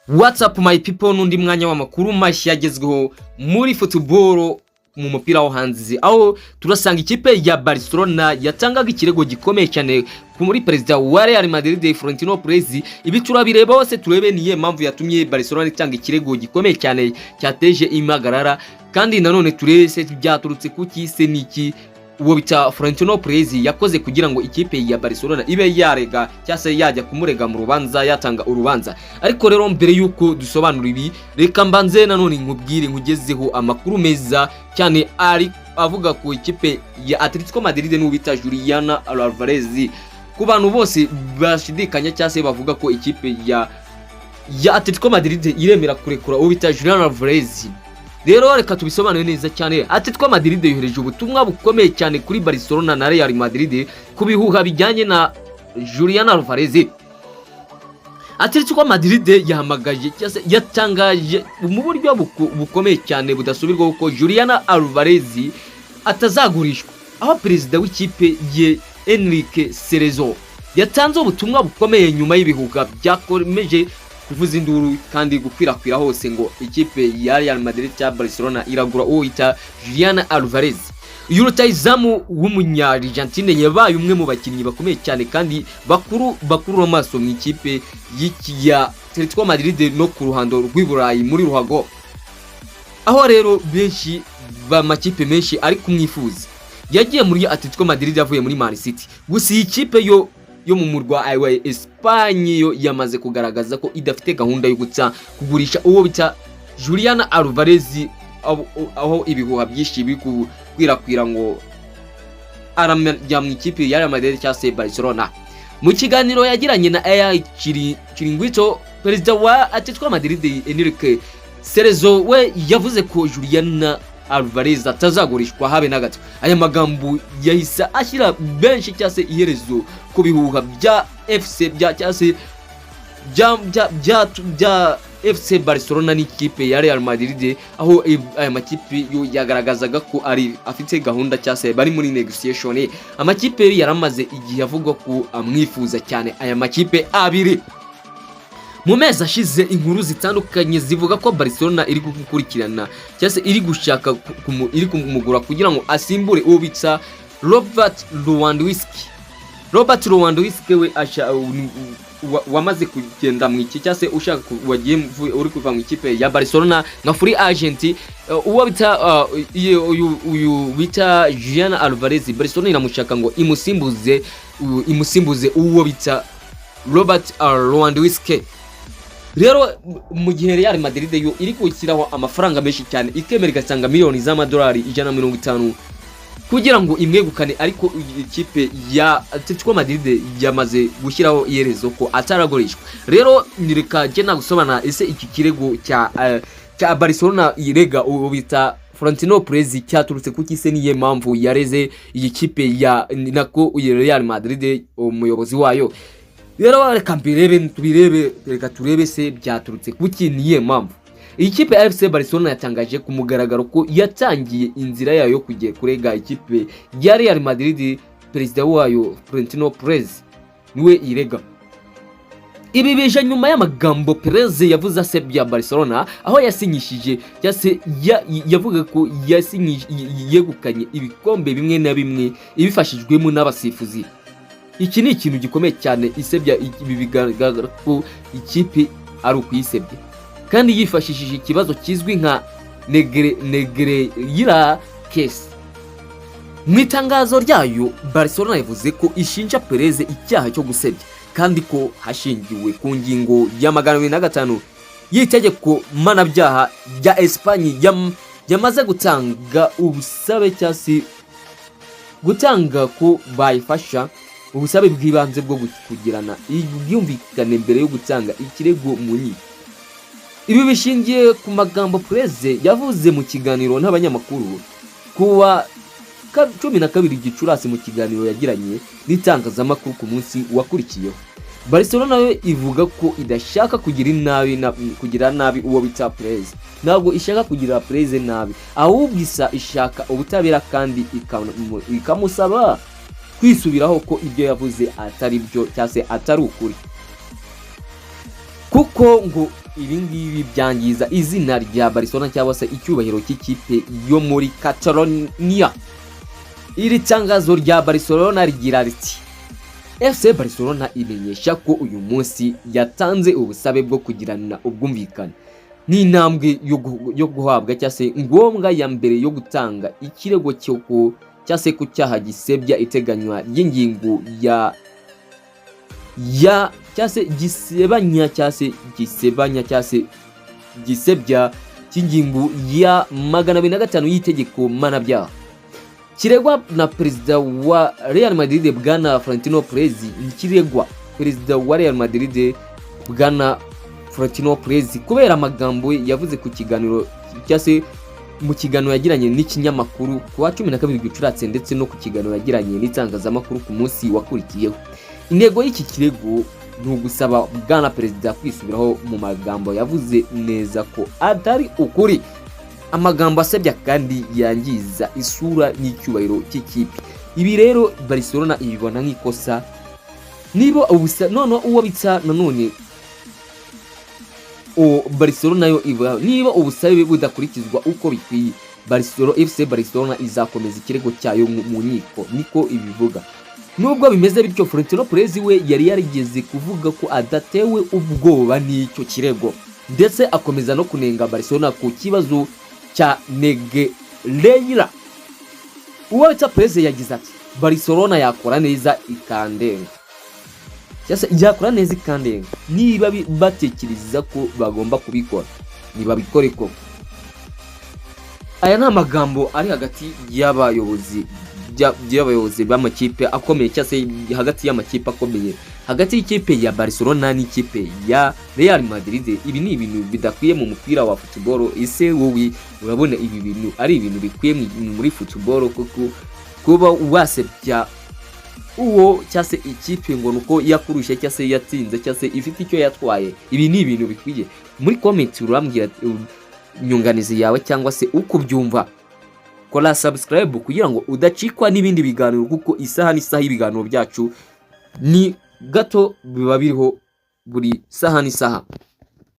What's up, my people? N'undi mwanya w'amakuru mashya yagezweho muri football, mu mupira wo hanze, aho turasanga ikipe ya Barcelona yatangaga ikirego gikomeye cyane muri perezida wa Real Madrid, Florentino Perez. Ibi turabireba hose, turebe niye mpamvu yatumye Barcelona itanga ikirego gikomeye cyane cyateje impagarara, kandi nanone turebe se byaturutse kuki, se niki uwo bita Florentino Perez yakoze kugira ngo ikipe ya Barcelona ibe yarega cyangwa se yajya kumurega mu rubanza, yatanga urubanza. Ariko rero mbere yuko dusobanura ibi, reka mbanze nanone nkubwire, nkugezeho amakuru meza cyane ari avuga ku ikipe ya Atletico Madrid n'uwo bita Julian Alvarez. Ku bantu bose bashidikanya cyangwa se bavuga ko ikipe ya Atletico Madrid iremera kurekura uwo bita Julian Alvarez, rero reka tubisobanure neza cyane. Atletico Madrid yohereje ubutumwa bukomeye cyane kuri Barcelona na Real Madrid ku bihuha bijyanye na Julian Alvarez. Atletico Madrid yahamagaje cyangwa se yatangaje mu buryo bukomeye cyane budasubirwaho ko Julian Alvarez atazagurishwa, aho perezida w'ikipe ye, Enrique Cerezo, yatanze ubutumwa bukomeye nyuma y'ibihuha byakomeje kuvuza induru kandi gukwirakwira hose ngo ikipe ya Real Madrid cyangwa Barcelona iragura uwo bita Julian Alvarez. Uyu rutahizamu w'umunya Argentine yabaye umwe mu bakinnyi bakomeye cyane kandi bakuru bakurura amaso mu ikipe ya Atletico Madrid no ku ruhando rw'i Burayi muri ruhago, aho rero benshi b'amakipe menshi ari kumwifuza. Yagiye muri Atletico Madrid avuye muri Man City, gusa iyi kipe yo mu murwa wa Espagne yo yamaze kugaragaza ko idafite gahunda yo guca kugurisha uwo bita Julian Alvarez, aho ibihuha byinshi biri gukwirakwira ngo arajya mu ikipe ya Real Madrid cyangwa se Barcelona. Mu kiganiro yagiranye na El Chiringuito, perezida wa Atletico Madrid, Enrique Cerezo, we yavuze ko Julian Alvarez atazagurishwa habe na gato. Aya magambo yahise ashyira benshi cyangwa se iherezo ku bihuha bya FC bya cyangwa se bya FC Barcelona n'ikipe ya Real Madrid, aho aya makipe yo yagaragazaga ko ari afite gahunda cyangwa se bari muri negotiation. Amakipe yaramaze igihe avugwa ko amwifuza cyane aya makipe abiri. Mu mezi ashize, inkuru zitandukanye zivuga ko Barcelona iri gukurikirana cyangwa se iri gushaka iri kumugura kugira ngo asimbure uwo bita Robert Lewandowski. Robert Lewandowski we wamaze kugenda mu iki cyangwa se ushaka wagiye uri kuva mu ikipe ya Barcelona nka free agent. Uwo bita uyu bita Julian Alvarez, Barcelona iramushaka ngo imusimbuze uwo bita Robert Lewandowski. Rero mu gihe Real Madrid yo iri gushyiraho amafaranga menshi cyane, ikemera igasanga miliyoni z'amadolari 150 kugira ngo imwegukane, ariko ikipe ya Atletico Madrid yamaze gushyiraho iherezo ko ataragurishwa. Rero reka njye nagusobanura, ese iki kirego cya Barcelona irega uwo bita Florentino Perez cyaturutse kuki, se niye mpamvu yareze iyi kipe ya nako iyi Real Madrid, umuyobozi wayo? Rero reka mbirebe, tubirebe, reka turebe se byaturutse kuki, niye mpamvu. Iyi kipe ya FC Barcelona yatangaje ku mugaragaro ko yatangiye inzira yayo yo kujya kurega ikipe ya Real Madrid, perezida wayo Florentino Perez niwe irega. Ibi bije nyuma y'amagambo Perez yavuze asebya Barcelona, aho yasinyishije cyangwa se yavuga ko yegukanye ibikombe bimwe na bimwe ibifashijwemo n'abasifuzi. Iki ni ikintu gikomeye cyane, isebya. Ibi bigaragara ko ikipe ari ukuyisebya, kandi yifashishije ikibazo kizwi nka Negreira case. Mu itangazo ryayo, Barcelona yavuze ko ishinja Perez icyaha cyo gusebya, kandi ko hashingiwe ku ngingo ya 205 y'itegeko mpanabyaha rya Esipanye, yamaze gutanga ubusabe cyangwa se gutanga ko bayifasha ubusabe bw'ibanze bwo kugirana ubwumvikane mbere yo gutanga ikirego mu nkiko. Ibi bishingiye ku magambo Perez yavuze mu kiganiro n'abanyamakuru kuwa 12 Gicurasi, mu kiganiro yagiranye n'itangazamakuru ku munsi wakurikiyeho. Barcelona yo ivuga ko idashaka kugira nabi na, kugira nabi uwo bita Perez. Ntabwo ishaka kugira Perez nabi, ahubwo isa ishaka ubutabera kandi ikamusaba kwisubiraho ko ibyo yavuze atari byo cyangwa se atari ukuri. Ku Kuko ngo ibi ngibi byangiza izina rya Barcelona cyangwa se icyubahiro cy'ikipe yo muri Catalonia. Iri tangazo rya Barcelona rigira riti: "FC Barcelona imenyesha ko uyu munsi yatanze ubusabe bwo kugirana ubwumvikane. Ni intambwe yo guhabwa cyangwa se ngombwa ya mbere yo gutanga ikirego cyo ku cyangwa se ku cyaha gisebya iteganywa ry'ingingo ya cyangwa se gisebanya cyangwa se gisebanya cyangwa se gisebya cy'ingingo ya 205 y'itegeko mpanabyaha." Kiregwa na perezida wa Real Madrid, bwana Florentino Perez. Kiregwa perezida wa Real Madrid, bwana Florentino Perez, kubera amagambo yavuze ku kiganiro cyangwa se mu kiganiro yagiranye n'ikinyamakuru ku wa 12 Gicurasi, ndetse no ku kiganiro yagiranye n'itangazamakuru ku munsi wakurikiyeho. Intego y'iki kirego ni ugusaba bwana perezida kwisubiraho mu magambo yavuze neza ko atari ukuri, amagambo asebya kandi yangiza isura n'icyubahiro cy'ikipe. Ibi rero Barcelona ibibona nk'ikosa. Niba ubusa noneho uwo bitsa nanone o Barcelona yo iba niba ubusabe budakurikizwa uko bikwiye, Barcelona, FC Barcelona izakomeza ikirego cyayo mu nkiko, niko ibivuga. Nubwo bimeze bityo, Florentino Perez we yari yarigeze kuvuga ko adatewe ubwoba n'icyo kirego, ndetse akomeza no kunenga Barcelona ku kibazo cya Negreira. Uwo bita Perez yagize ati: "Barcelona yakora neza ikandenga, cyangwa se yakora neza ikandenga. Niba batekereza ko bagomba kubikora, ntibabikore koko." Aya ni amagambo ari hagati y'abayobozi b'amakipe akomeye, cyangwa se hagati y'amakipe akomeye, hagati y'ikipe ya Barcelona n'ikipe ya Real Madrid. Ibi ni ibintu bidakwiye mu mupira wa football. Ese wowe urabona ibi bintu ari ibintu bikwiye muri football kuko kuba wasebya uwo cyangwa se ikipe ngo nuko yakurusha, cyangwa se yatsinze, cyangwa se ifite icyo yatwaye? Ibi ni ibintu bikwiye? Muri comment urambwira inyunganizi yawe cyangwa se uko ubyumva. Kora subscribe kugira ngo udacikwa n'ibindi biganiro, kuko isaha n'isaha y'ibiganiro byacu ni gato biba biriho buri saha n'isaha.